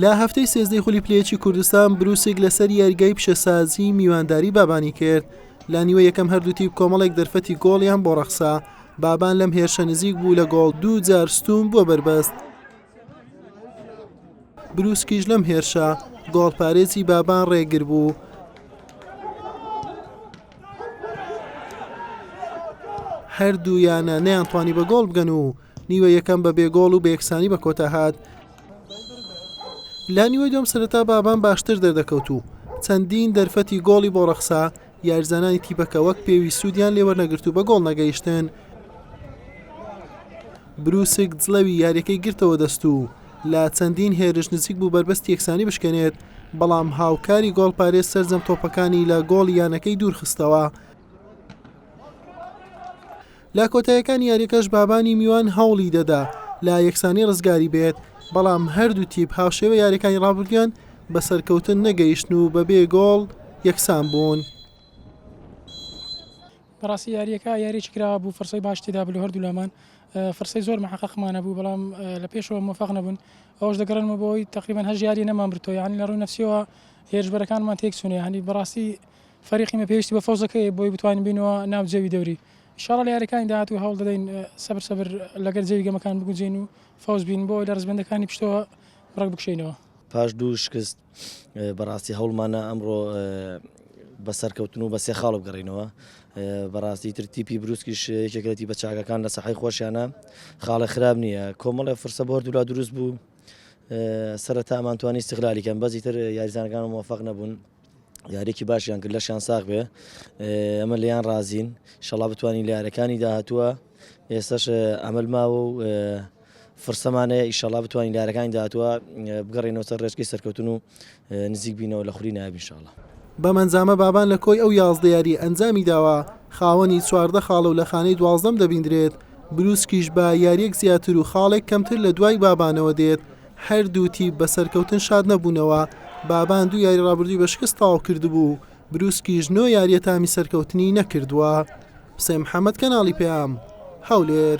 لە هەفتەی سێزدەی خولی پلەیەکی کوردستان بروسک لەسەر یاریگای پیشەسازی میوانداری بابانی کرد لە نیوە یەکەم هەردوو تیپ کۆمەڵێک دەرفەتی گۆڵیان بۆ ڕەخسا بابان لەم هێرشە نزیک بوو لە گۆڵ دوو جار ستون بووە بەربەست بروسکیش لەم هێرشە گۆڵپارێزی بابان ڕێگر بوو. هەردوو یانە نەیانتوانی بە گۆڵ بگەن و نیوە یەکەم بە بێ گۆڵ و بە یەکسانی بە کۆتا هات. لە نیوەی دووەم سەرەتا بابان باشتر دەردەکەوت و چەندین دەرفەتی گۆڵی بۆ ڕەخسا، یاریزانانی تیپەکە وەک پێویست سوودیان لێوەرنەگرت و بە گۆڵ نەگەیشتن. بروسک جڵەوی یاریەکەی گرتەوە دەست و لە چەندین هێرش نزیک بوو بەربەستی یەکسانی بشکێنێت، بەڵام هاوکاری گۆڵپارێز سەرجەم تۆپەکانی لە گۆڵی یانەکەی دوورخستەوە. لە کۆتاییەکانی یاریەکەش بابانی میوان هەوڵی دەدا لە یەکسانی ڕزگاری بێت، بەڵام هەردوو تیپ هاوشێوە یاریەکانی ڕابردوویان بە سەرکەوتن نەگەیشتن و بەبێ گۆڵ یەکسان بوون. بەڕاستی یاریەکە یاریەکی کراوە بوو فرسەی باش تێدا بوو لە هەردوولامان فرسەی زۆر محققمان هەبوو بەڵام لە پێشەوە مۆفق نەبوون ئەوەش دەگەڕێنمەوە بۆ ئەوەی تقریبا هەشت یاری نەمان بردەوە یعنی لە ڕووی نەفسیەوە هێرشبەرەکانمان تێکچوون یعنی بەڕاستی فەریقی مە پێویستی بە فەوزەکەیە بۆی بتوانین بینەوە ناو جەوی دەوری ئیشاڵا لە یاریەکانی داهاتوو هەوڵ دەدەین سەبر سەبر لەگەر جەوی گەمەکان بگونجێین و فەوز بین بۆ ئەوەی لە ڕیزبەندەکانی پشتەوە بڕێک بکشێینەوە. پاش دوو شکست بەڕاستی هەوڵمانە ئەمڕۆ بە سەرکەوتن و بە سێ خاڵ بگەڕینەوە بەڕاستی تر تیپی بروسکیش یەکێک لە تیپە چاکەکان لە سەحی خۆشیانە خاڵە خراپ نییە کۆمەڵێ فرسە بۆ هەردوولا دروست بوو سەرەتا ئەمانتوانی استغلالی کەن بەزی تر یاریزانەکان موفق نەبوون یاریێکی باشیان کرد لەشیان ساغ بێ ئەمە لیان رازین شەڵا بتوانین لە یارەکانی داهاتووە ئێستاش ئەمەل ماوە و فرسەمانەیە ئیشەڵا بتوانین لە یارەکانی داهاتووە بگەڕێینەوە سەر ڕێچکەی سەرکەوتن و نزیک بینەوە لە خولی نایاب ئینشاڵا. بەم ئەنجامە بابان لە کۆی ئەو 11 یارییە ئەنجامی داوە خاوەنی 14 خاڵە و لە خانەی دوازدەم دەبیندرێت، بروسکیش بە یارییەک زیاتر و خاڵێک کەمتر لە دوای بابانەوە دێت، هەردوو تیپ بە سەرکەوتن شاد نەبوونەوە، بابان دوو یاری رابردووی بە شکست تەواو کردبوو، بروسکیش نۆ یارییە تامی سەرکەوتنی نەکردووە. حوسێن محەمەد، کەناڵی پەیام، هەولێر.